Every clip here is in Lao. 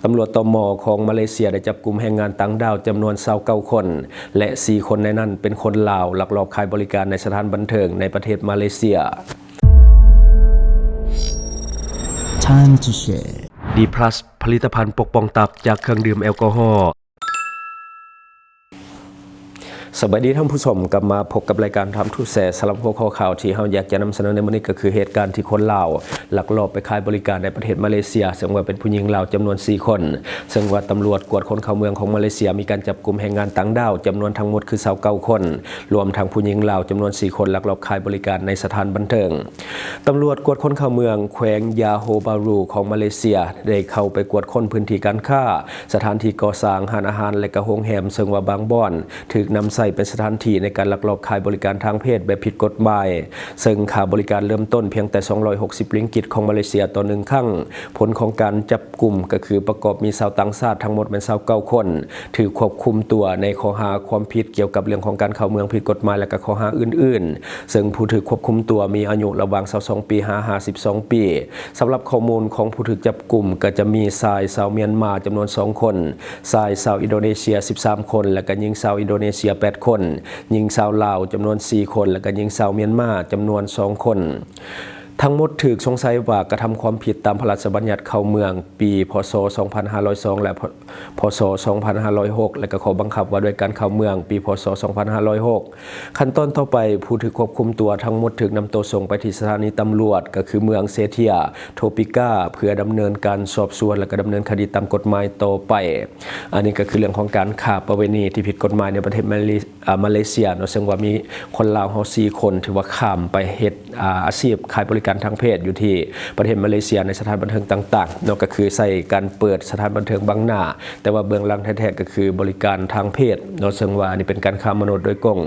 ຕຳຫຼວດ ຕມ ຂອງມາເລເຊຍ ໄດ້ຈັບກຸມແຮງງານຕ່າງດ້າວຈຳນວນຊາວເກົ້າຄົນ ແລະ ສີ່ຄົນໃນນັ້ນເປັນຄົນລາວ ລັກລອບຂາຍບໍລິການໃນສະຖານບັນເທີງໃນປະເທດມາເລເຊຍ. Time to share. ດີພລັສ ຜະລິດຕະພັນປົກປ້ອງຕັບຈາກເຄື່ອງດື່ມແອລກໍຮໍ. ສະບາຍດີທ່ານຜູ້ຊົມ, ກັບມາພົບກັບລາຍການ Time to Share. ສຳລັບຫົວຂໍ້ຂ່າວທີ່ເຮົາຢາກຈະນຳສະເໜີໃນມື້ນີ້ ກໍຄືເຫດການທີ່ຄົນລາວລັກລອບໄປຂາຍບໍລິການໃນປະເທດມາເລເຊຍ, ເຊິ່ງວ່າເປັນຜູ້ຍິງລາວຈຳນວນສີ່ຄົນ, ເຊິ່ງວ່າຕຳຫຼວດກວດຄົນເຂົ້າເມືອງຂອງມາເລເຊຍມີການຈັບກຸມແຮງງານຕ່າງດ້າວຈຳນວນທັງໝົດຄືຊາວເກົ້າຄົນ, ລວມທັງຜູ້ຍິງລາວຈຳນວນສີ່ຄົນ ລັກລອບຂາຍບໍລິການໃນສະຖານບັນເທີງ. ຕຳຫຼວດກວດຄົນເຂົ້າເມືອງແຂວງຢາໂຮບາຣູຂອງມາເລເຊຍ ໄດ້ເຂົ້າໄປກວດຄົ້ນພື້ນທີ່ການຄ້າ, ສະຖານທີ່ກໍ່ສ້າງ, ຮ້ານອາຫານ ແລະ ກະໂຮງແຮມ, ເຊິ່ງວ່າບາງບ່ອນ ຖືກນຳໃຊ້ເປັນສະຖານທີ່ໃນການລັກລອບຂາຍບໍລິການທາງເພດແບບຜິດກົດໝາຍ, ເຊິ່ງຄ່າບໍລິການເລີ່ມຕົ້ນພຽງແຕ່ສອງຮ້ອຍຫົກສິບລິງກິດຂອງມາເລເຊຍຕໍ່ໜຶ່ງຄັ້ງ. ຜົນຂອງການຈັບກຸມກໍຄືປະກອບມີຊາວຕ່າງຊາດທັງໝົດແມ່ນຊາວເກົ້າຄົນ, ຖືກຄວບຄຸມຕົວໃນຂໍ້ຫາຄວາມຜິດກ່ຽວກັບເລື່ອງຂອງການເຂົ້າເມືອງຜິດກົດໝາຍ ແລະ ກໍຂໍ້ຫາອື່ນໆ, ເຊິ່ງຜູ້ຖືກຄວບຄຸມຕົວມີອາຍຸລະຫວ່າງຊາວສອງປີຫາຫ້າສິບສອງປີ. ສຳລັບຂໍ້ມູນຂອງຜູ້ຖືກຈັບກຸມກໍຈະມີຊາຍຊາວມຽນມາຈຳນວນສອງຄົນ, ຊາຍຊາວອິນໂດເນເຊຍສິບສາມຄົນ ແລະ ກໍຍິງຊາວອິນໂດເນເຊຍແປດຄົນ, ຍິງຊາວລາວຈຳນວນສີ່ຄົນ ແລະ ກໍຍິງຊາວມຽນມາຈຳນວນສອງຄົນ. ທັງໝົດຖືກສົງໄສວ່າກະທຳຄວາມຜິດຕາມພະລາຊະບັນຍັດເຂົ້າເມືອງປີ ພ.ສ. ສອງພັນຫ້າຮ້ອຍສອງ ແລະ ພ.ສ. ສອງພັນຫ້າຮ້ອຍຫົກ ແລະ ກໍຂໍ້ບັງຄັບວ່າດ້ວຍການເຂົ້າເມືອງປີ ພ.ສ. ສອງພັນຫ້າຮ້ອຍຫົກ. ຂັ້ນຕອນຕໍ່ໄປ, ຜູ້ຖືກຄວບຄຸມຕົວທັງໝົດຖືກນຳຕົວສົ່ງໄປທີ່ສະຖານີຕຳຫຼວດ ກໍຄືເມືອງເຊເທຍໂທປິກາ ເພື່ອດຳເນີນການສອບສວນ ແລະ ກໍດຳເນີນຄະດີຕາມກົດໝາຍຕໍ່ໄປ. ອັນນີ້ກໍຄືເລື່ອງຂອງການຄ້າປະເວນີທີ່ຜິດກົດໝາຍໃນປະເທດມາເລ ອາ ມາເລເຊຍເນາະ, ເຊິ່ງວ່າມີຄົນລາວເຮົາສີ່ຄົນ ຖືວ່າຂ້າມໄປເຮັດ ອາ ອາຊີບຂາຍບໍລິການທາງເພດຢູ່ທີ່ປະເທດມາເລເຊຍໃນສະຖານບັນເທີງຕ່າງໆເນາະ, ກໍຄືໃຊ້ການເປີດສະຖານບັນເທີງບັງໜ້າ, ແຕ່ວ່າເບື້ອງຫຼັງແທ້ໆກໍຄືບໍລິການທາງເພດເນາະ, ເຊິ່ງວ່າອັນນີ້ເປັນການຄ້າມະນຸດໂດຍກົງ.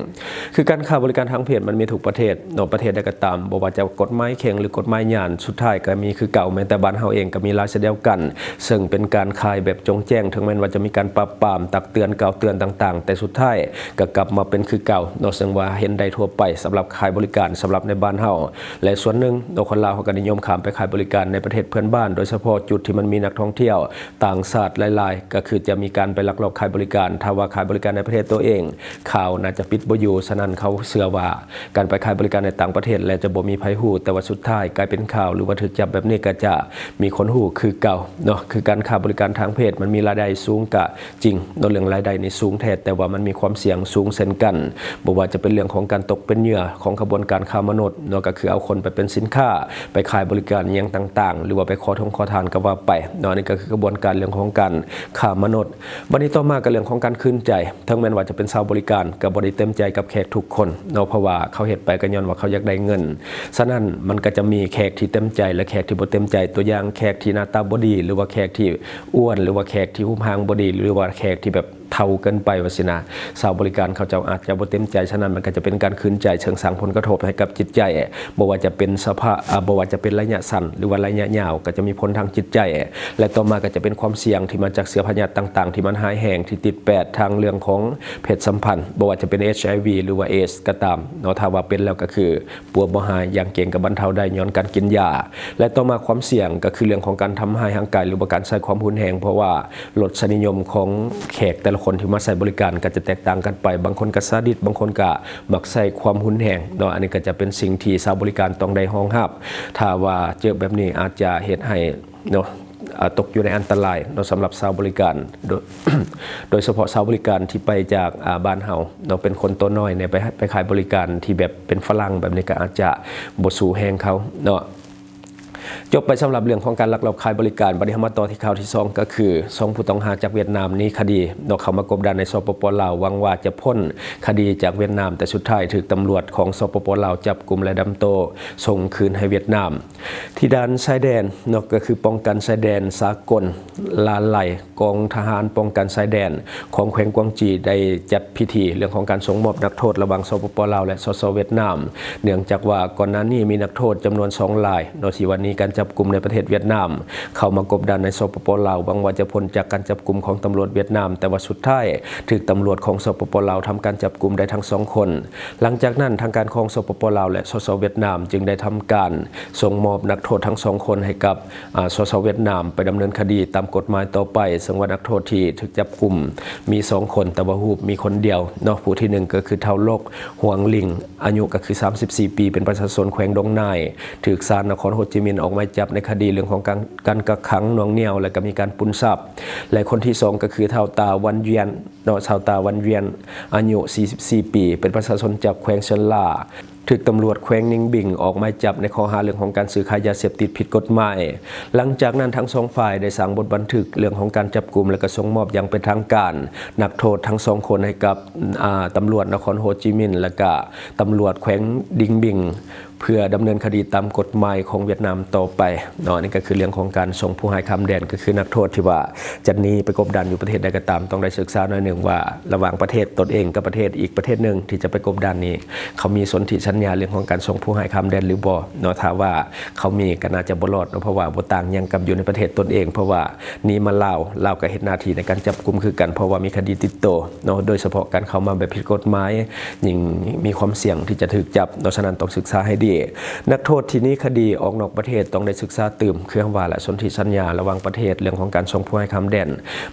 ຄືການຄ້າບໍລິການທາງເພດມັນມີທຸກປະເທດເນາະ, ປະເທດໃດກໍຕາມ, ບໍ່ວ່າຈະກົດໝາຍເຄັ່ງ ຫຼື ກົດໝາຍຫຍານ, ສຸດທ້າຍກໍມີຄືເກົ່າ. ແມ້ແຕ່ບ້ານເຮົາເອງກໍມີຫຼາຍເຊັ່ນດຽວກັນ, ເຊິ່ງເປັນການຂາຍແບບຈົງແຈ້ງ, ເຖິງແມ່ນວ່າຈະມີການປາບປາມ, ຕັກເຕືອນ, ກ່າວເຕືອນຕ່າງໆ, ແຕ່ສຸດທ້າຍກໍກັບມາເປັນຄືເກົ່າເນາະ, ເຊິ່ງວ່າເຫັນໄດ້ທົ່ວໄປສຳລັບຂາຍບໍລິການສຳລັບໃນບ້ານເຮົາ. ແລະ ສ່ວນໜຶ່ງເນາະ, ຄົນລາວເຮົາກໍນິຍົມຂ້າມໄປຂາຍບໍລິການໃນປະເທດເພື່ອນບ້ານ, ໂດຍສະເພາະຈຸດທີ່ມັນມີນັກທ່ອງທ່ຽວຕ່າງຊາດຫຼາຍໆ, ກໍຄືຈະມີການໄປລັກລອບຂາຍບໍລິການ. ຖ້າວ່າຂາຍບໍລິການໃນປະເທດຕົວເອງ, ຂ່າວໜ້າຈະປິດບໍ່ຢູ່. ສະນັ້ນ ເຂົາເຊື່ອວ່າການໄປຂາຍບໍລິການໃນຕ່າງປະເທດແລ້ວຈະບໍ່ມີໃຜຮູ້, ແຕ່ວ່າສຸດທ້າຍກາຍເປັນຂ່າວ ຫຼືວ່າຖືກຈັບແບບນີ້ກໍຈະມີຄົນຮູ້ຄືເກົ່າເນາະ. ຄືການຄ້າບໍລິການທາງເພດມັນມີລາຍໄດ້ສູງກະຈິງເນາະ, ເລື່ອງລາຍໄດ້ນີ້ສູງແທ້, ແຕ່ວ່າມັນມີຄວາມສ່ຽງສູງເຊັ່ນກັນ, ບໍ່ວ່າຈະເປັນເລື່ອງຂອງການຕົກເປັນເຫຍື່ອຂອງຂະບວນການຄ້າມະນຸດເນາະ, ກໍຄືເອົາຄົນໄປເປັນສິນຄ້າ, ໄປຂາຍບໍລິການຫຍັງຕ່າງໆ ຫຼືວ່າໄປຂໍທົງຂໍທານກໍວ່າໄປເນາະ. ອັນນີ້ກໍຄືຂະບວນການເລື່ອງຂອງການຄ້າມະນຸດ. ບັດນີ້ຕໍ່ມາກໍເລື່ອງຂອງການຂືນໃຈ, ເຖິງແມ່ນວ່າຈະເປັນຊາວບໍລິການກໍບໍ່ໄດ້ເຕັມໃຈກັບແຂກທຸກຄົນເນາະ, ເພາະວ່າເຂົາເຮັດໄປກໍຍ້ອນວ່າເຂົາຢາກໄດ້ເງິນ. ສະນັ້ນມັນກໍຈະມີແຂກທີ່ເຕັມໃຈ ແລະ ແຂກທີ່ບໍ່ເຕັມໃຈ. ຕົວຢ່າງແຂກທີ່ໜ້າຕາບໍ່ດີ ຫຼືວ່າແຂກທີ່ອ້ວນ ຫຼືວ່າແຂກທີ່ຮູບຮ່າງບໍ່ດີ ຫຼືວ່າແຂກທີ່ແບບເຖົ້າເກີນໄປວ່າຊີ້ນະ, ຊາວບໍລິການເຂົາເຈົ້າອາດຈະບໍ່ເຕັມໃຈ. ສະນັ້ນມັນກໍຈະເປັນການຂືນໃຈ ເຊິ່ງສ້າງຜົນກະທົບໃຫ້ກັບຈິດໃຈ, ບໍ່ວ່າຈະເປັນສະພາ ອາ ບໍ່ວ່າຈະເປັນໄລຍະສັ້ນ ຫຼືວ່າໄລຍະຍາວ ກໍຈະມີຜົນທາງຈິດໃຈ. ແລະ ຕໍ່ມາກໍຈະເປັນຄວາມສ່ຽງທີ່ມາຈາກເຊື້ອພະຍາດຕ່າງໆ ທີ່ມັນຮ້າຍແຮງ ທີ່ຕິດແປດທາງເລື່ອງຂອງເພດສຳພັນ, ບໍ່ວ່າຈະເປັນ ເອັດໄອວີ ຫຼືວ່າເອດສ໌ກໍຕາມເນາະ. ຖ້າວ່າເປັນແລ້ວກໍຄືປົວບໍ່ຫາຍ, ຢ່າງເກັ່ງກໍບັນເທົາໄດ້ຍ້ອນການກິນຢາ. ແລະ ຕໍ່ມາຄວາມສ່ຽງກໍຄືເລື່ອງຂອງການທຳຮ້າຍຮ່າງກາຍ ຫຼືວ່າການໃຊ້ຄວາມຮຸນແຮງ, ເພາະວ່າລົດສະນິຍົມຂອງແຂກແຕ່ລະຄົນທີ່ມາໃຊ້ບໍລິການກໍຈະແຕກຕ່າງກັນໄປ, ບາງຄົນກໍຊາດິດ, ບາງຄົນກໍມັກໃຊ້ຄວາມຮຸນແຮງເນາະ. ອັນນີ້ກໍຈະເປັນສິ່ງທີ່ຊາວບໍລິການຕ້ອງໄດ້ຮອງຮັບ. ຖ້າວ່າເຈີແບບນີ້ອາດຈະເຮັດໃຫ້ ເນາະ ອາ ຕົກຢູ່ໃນອັນຕະລາຍເນາະ ສຳລັບຊາວບໍລິການ ໂດຍ ໂດຍສະເພາະຊາວບໍລິການທີ່ໄປຈາກ ອາ ບ້ານເຮົາເນາະ, ເປັນຄົນຕົວນ້ອຍແດ່ ໄປ ໄປຂາຍບໍລິການທີ່ແບບເປັນຝຣັ່ງແບບນີ້ ກໍອາດຈະບໍ່ສູ້ແຮງເຂົາເນາະ. ຈົບໄປສຳລັບເລື່ອງຂອງການລັກລອບຂາຍບໍລິການ. ບັດນີ້ເຮົາມາຕໍ່ທີ່ຂ່າວທີສອງ ກໍຄືສອງຜູ້ຕ້ອງຫາຈາກຫວຽດນາມໜີຄະດີເນາະ ເຂົ້າມາກົບດານໃນ ສປປ ລາວ ຫວັງວ່າຈະພົ້ນຄະດີຈາກຫວຽດນາມ, ແຕ່ສຸດທ້າຍຖືກຕຳຫຼວດຂອງ ສປປ ລາວ ຈັບກຸມ ແລະ ນຳໂຕສົ່ງຄືນໃຫ້ຫວຽດນາມ. ທີ່ດ່ານຊາຍແດນເນາະ ກໍຄືປ້ອງກັນຊາຍແດນສາກົນລາໄລ, ກອງທະຫານປ້ອງກັນຊາຍແດນຂອງແຂວງກວາງຈີ ໄດ້ຈັດພິທີເລື່ອງຂອງການສົ່ງມອບນັກໂທດລະຫວ່າງ ສປປ ລາວ ແລະ ສສ ຫວຽດນາມ, ເນື່ອງຈາກວ່າກ່ອນໜ້ານີ້ມີນັກໂທດຈຳນວນສອງລາຍເນາະ ທີ່ວ່າໜີ ການຈັບກຸມໃນປະເທດຫວຽດນາມ ເຂົ້າມາກົບດານໃນ ສປປ ລາວ ຫວັງວ່າຈະພົ້ນຈາກການຈັບກຸມຂອງຕຳຫຼວດຫວຽດນາມ, ແຕ່ວ່າສຸດທ້າຍຖືກຕຳຫຼວດຂອງ ສປປ ລາວ ທຳການຈັບກຸມໄດ້ທັງສອງຄົນ. ຫຼັງຈາກນັ້ນ ທາງການຂອງ ສປປ ລາວ ແລະ ສສ ຫວຽດນາມ ຈຶ່ງໄດ້ທຳການສົ່ງມອບນັກໂທດທັງສອງຄົນໃຫ້ກັບ ອາ ສສ ຫວຽດນາມ ໄປດຳເນີນຄະດີຕາມກົດໝາຍຕໍ່ໄປ, ເຊິ່ງວ່ານັກໂທດທີ່ຖືກຈັບກຸມມີສອງຄົນ, ແຕ່ວ່າຮູບມີຄົນດຽວເນາະ. ຜູ້ທີໜຶ່ງກໍຄືທ້າວ ຫຼົກ ຫວງລິງ ອາຍຸກໍຄືສາມສິບສີ່ປີ ເປັນປະຊາຊົນແຂວງດອງນາຍ ຖືກສານນະຄອນໂຮຈິມິນອອກໝາຍຈັບໃນຄະດີເລື່ອງຂອງການ ການກັກຂັງໜ່ວງໜ່ຽວ ແລະ ກໍມີການປຸ້ນຊັບ. ແລະ ຄົນທີສອງກໍຄືທ້າວ ຕາ ວັນວຽນ ເນາະ, ທ້າວ ຕາ ວັນວຽນ ອາຍຸສີ່ສິບສີ່ປີ ເປັນປະຊາຊົນຈາກແຂວງເຊີນລາ ຖືກຕຳຫຼວດແຂວງນິງບິງອອກໝາຍຈັບໃນຂໍ້ຫາເລື່ອງຂອງການຊື້ຂາຍຢາເສບຕິດຜິດກົດໝາຍ. ຫຼັງຈາກນັ້ນ ທັງສອງຝ່າຍໄດ້ສ້າງບົດບັນທຶກເລື່ອງຂອງການຈັບກຸມ ແລະ ກໍສົ່ງມອບຢ່າງເປັນທາງການນັກໂທດທັງສອງຄົນໃຫ້ກັບ ອາ ຕຳຫຼວດນະຄອນໂຮຈິມິນ ແລະ ກະຕຳຫຼວດແຂວງນິງບິງ ເພື່ອດຳເນີນຄະດີຕາມກົດໝາຍຂອງຫວຽດນາມຕໍ່ໄປເນາະ. ອັນນີ້ກໍຄືເລື່ອງຂອງການສົ່ງຜູ້ຮ້າຍຂ້າມແດນ ກໍຄືນັກໂທດທີ່ວ່າຈະໜີໄປກົບດານຢູ່ປະເທດໃດກໍຕາມ ຕ້ອງໄດ້ສຶກສາໜ້ອຍໜຶ່ງວ່າ ລະຫວ່າງປະເທດຕົນເອງກັບປະເທດອີກປະເທດໜຶ່ງທີ່ຈະໄປກົບດານນີ້ ເຂົາມີສົນທິສັນຍາເລື່ອງຂອງການສົ່ງຜູ້ຮ້າຍຂ້າມແດນຫຼືບໍ່ເນາະ. ຖ້າວ່າເຂົາມີກໍໜ້າຈະບໍ່ລອດເນາະ, ເພາະວ່າບໍ່ຕ່າງຫຍັງກັບຢູ່ໃນປະເທດຕົນເອງ, ເພາະວ່າໜີມາລາວ, ລາວກໍເຮັດໜ້າທີ່ໃນການຈັບກຸມຄືກັນ ເພາະວ່າມີຄະດີຕິດໂຕເນາະ, ໂດຍສະເພາະການເຂົ້າມາແບບຜິດກົດໝາຍ ຍິ່ງມີຄວາມສ່ຽງທີ່ຈະຖືກຈັບເນາະ. ສະນັ້ນຕ້ອງສຶກສາໃຫ້ດີ. ນັກໂທດທີ່ໜີຄະດີອອກນອກປະເທດຕ້ອງໄດ້ສຶກສາຕື່ມ ຄືເຮົາວ່າລະ ສົນທິສັນຍາລະຫວ່າງປະເທດ ເລື່ອງຂອງການສົ່ງຜູ້ຮ້າຍຂ້າມແດນ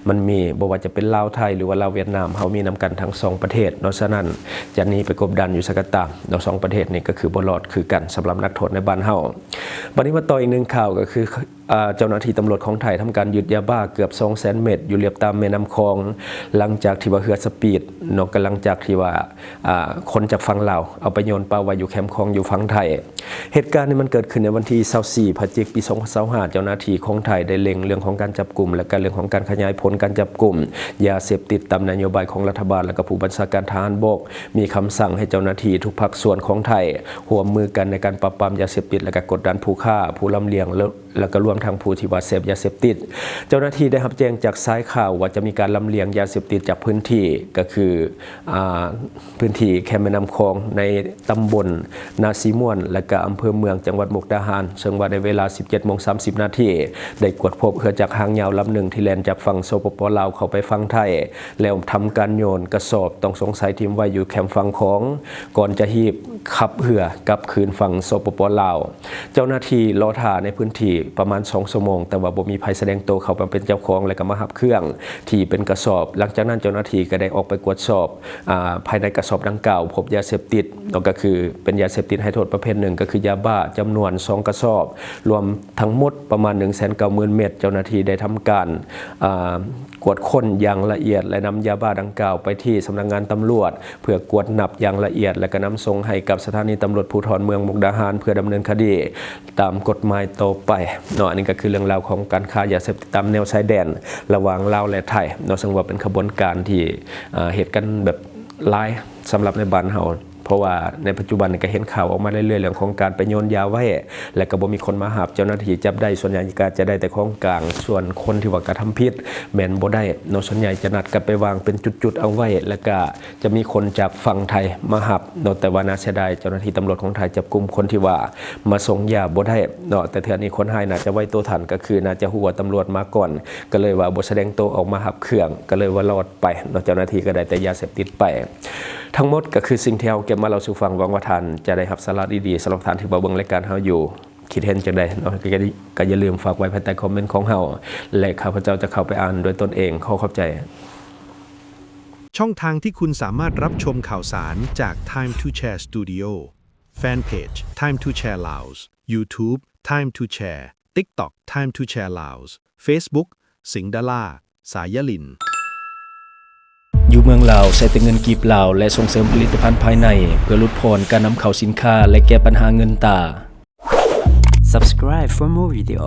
ມັນມີ ບໍ່ວ່າຈະເປັນລາວໄທ ຫຼືວ່າລາວຫວຽດນາມ ເຮົາມີນຳກັນທັງສອງປະເທດເນາະ. ສະນັ້ນ ຈະໜີໄປກົບດານຢູ່ໃສກໍຕາມເນາະ, ສອງປະເທດນີ້ກໍຄືບໍ່ລອດຄືກັນສຳລັບນັກໂທດໃນບ້ານເຮົາ. ບັດນີ້ມາຕໍ່ອີກໜຶ່ງຂ່າວ ກໍຄື ອາ ເຈົ້າໜ້າທີ່ຕຳຫຼວດຂອງໄທທຳການຍຶດຢາບ້າເກືອບສອງແສນເມັດ ຢູ່ລຽບຕາມແມ່ນ້ຳຂອງ ຫຼັງຈາກທີ່ວ່າເຮືອສະປີດເນາະ, ກໍຫຼັງຈາກທີ່ວ່າ ອາ ຄົນຈາກຝັ່ງລາວເອົາໄປໂຍນປະໄວ້ຢູ່ແຄມຂອງຢູ່ຝັ່ງໄທ. ເຫດການນີ້ມັນເກີດຂຶ້ນໃນວັນທີຊາວສີ່ ພະຈິກ ປີສອງພັນຊາວຫ້າ. ເຈົ້າໜ້າທີ່ຂອງໄທໄດ້ເລັ່ງເລື່ອງຂອງການຈັບກຸມ ແລະ ກະເລື່ອງຂອງການຂະຫຍາຍຜົນການຈັບກຸມຢາເສບຕິດຕາມນະໂຍບາຍຂອງລັດຖະບານ ແລະ ກະຜູ້ບັນຊາການທະຫານບົກ ມີຄຳສັ່ງໃຫ້ເຈົ້າໜ້າທີ່ທຸກພາກສ່ວນຂອງໄທຮ່ວມມືກັນໃນການປາບປາມຢາເສບຕິດ ແລະ ກະກົດດັນຜູ້ຄ້າ, ຜູ້ລຳລຽງ ແລະ ແລະ ກໍລວມທັງຜູ້ທີ່ວ່າເສບຢາເສບຕິດ. ເຈົ້າໜ້າທີ່ໄດ້ຮັບແຈ້ງຈາກສາຍຂ່າວວ່າຈະມີການລຳລຽງຢາເສບຕິດຈາກພື້ນທີ່ ກໍຄື ອາ ພື້ນທີ່ແຄມແມ່ນ້ຳຂອງໃນຕຳບົນນາສີມ່ວນ ແລະ ກະອຳເພີເມືອງ ຈັງຫວັດມຸກດາຫານ, ເຊິ່ງວ່າໃນເວລາສິບເຈັດໂມງສາມສິບນາທີ ໄດ້ກວດພົບເຮືອຈັກຫາງຍາວລຳໜຶ່ງທີ່ແລ່ນຈາກຝັ່ງ ສປປ ລາວ ເຂົ້າໄປຝັ່ງໄທ ແລ້ວທຳການໂຍນກະສອບຕ້ອງສົງໄສຖິ້ມໄວ້ຢູ່ແຄມຝັ່ງຂອງ ກ່ອນຈະຮີບຂັບເຮືອກັບຄືນຝັ່ງ ສປປ ລາວ. ເຈົ້າໜ້າທີ່ລໍຖ້າໃນພື້ນທີ່ປະມານສອງຊົ່ວໂມງ, ແຕ່ວ່າບໍ່ມີໃຜສະແດງໂຕເຂົ້າມາເປັນເຈົ້າຂອງ ແລະ ກໍມາຮັບເຄື່ອງທີ່ເປັນກະສອບ. ຫຼັງຈາກນັ້ນເຈົ້າໜ້າທີ່ກໍໄດ້ອອກໄປກວດສອບ ອາ ພາຍໃນກະສອບດັ່ງກ່າວ ພົບຢາເສບຕິດເນາະ, ກໍຄືເປັນຢາເສບຕິດໃຫ້ໂທດປະເພດໜຶ່ງ ກໍຄືຢາບ້າຈຳນວນສອງກະສອບ ລວມທັງໝົດປະມານໜຶ່ງແສນເກົ້າໝື່ນເມັດ. ເຈົ້າໜ້າທີ່ໄດ້ທຳການ ອາ ກວດຄົ້ນຢ່າງລະອຽດ ແລະ ນຳຢາບ້າດັ່ງກ່າວໄປທີ່ສຳນັກງານຕຳຫຼວດ ເພື່ອກວດນັບຢ່າງລະອຽດ ແລະ ກໍນຳສົ່ງໃຫ້ກັບສະຖານີຕຳຫຼວດພູທອນເມືອງມຸກດາຫານ ເພື່ອດຳເນີນຄະດີຕາມກົດໝາຍຕໍ່ໄປເນາະ. ອັນນີ້ກໍຄືເລື່ອງລາວຂອງການຄ້າຢາເສບຕິດຕາມແນວຊາຍແດນລະຫວ່າງລາວ ແລະ ໄທເນາະ, ເຊິ່ງວ່າເປັນຂະບວນການທີ່ ເຮັດກັນແບບຫຼາຍສຳລັບໃນບ້ານເຮົາ. ເພາະວ່າໃນປັດຈຸບັນນີ້ກໍເຫັນຂ່າວອອກມາເລື້ອຍໆ ເລື່ອງຂອງການໄປໂຍນຢາໄວ້ ແລະ ກໍບໍ່ມີຄົນມາຮັບ, ເຈົ້າໜ້າທີ່ຈັບໄດ້ສ່ວນໃຫຍ່ກໍຈະໄດ້ແຕ່ຂອງກາງ, ສ່ວນຄົນທີ່ວ່າກະທຳຜິດແມ່ນບໍ່ໄດ້ເນາະ. ສ່ວນໃຫຍ່ຈະນັດກັນໄປວາງເປັນຈຸດໆເອົາໄວ້ ແລ້ວກະຈະມີຄົນຈາກຝັ່ງໄທມາຮັບເນາະ, ແຕ່ວ່າໜ້າເສຍດາຍເຈົ້າໜ້າທີ່ຕຳຫຼວດຂອງໄທຈັບກຸມຄົນທີ່ວ່າມາສົ່ງຢາບໍ່ໄດ້ເນາະ. ແຕ່ເທື່ອນີ້ຄົນຮ້າຍໜ້າຈະໄວໂຕທັນ, ກໍຄືໜ້າຈະຮູ້ວ່າຕຳຫຼວດມາກ່ອນ, ກໍເລີຍວ່າບໍ່ສະແດງໂຕອອກມາຮັບເຄື່ອງ, ກໍເລີຍວ່າລອດໄປເນາະ. ເຈົ້າໜ້າທີ່ກໍໄດ້ແຕ່ຢາເສບຕິດໄປ. ທັງໝົດກໍຄືສິ່ງທີ່ເຮົາເກັບມາເລົ່າສູ່ຟັງ, ຫວັງວ່າທ່ານຈະໄດ້ຮັບສາລະດີໆ. ສຳລັບທ່ານທີ່ວ່າເບິ່ງລາຍການເຮົາຢູ່ ຄິດເຫັນຈັ່ງໃດເນາະ ກໍຢ່າ ກໍຢ່າລືມຝາກໄວ້ພາຍໃຕ້ຄອມເມັນຂອງເຮົາ ແລະ ຂ້າພະເຈົ້າຈະເຂົ້າໄປອ່ານດ້ວຍຕົນເອງ. ຂໍຂອບໃຈ. ຊ່ອງທາງທີ່ຄຸນສາມາດຮັບຊົມຂ່າວສານຈາກ Time to Share Studio, Fan Page Time to Share Laos, YouTube Time to Share, TikTok Time to Share Laos, Facebook ສິງດາລາ ສາຍຍາລິນ. ຢູ່ເມືອງລາວໃຊ້ແຕ່ເງິນກີບລາວ ແລະ ສົ່ງເສີມຜະລິດຕະພັນພາຍໃນ ເພື່ອຫຼຸດຜ່ອນການນຳເຂົ້າສິນຄ້າ ແລະ ແກ້ບັນຫາເງິນຕາ. Subscribe for more video.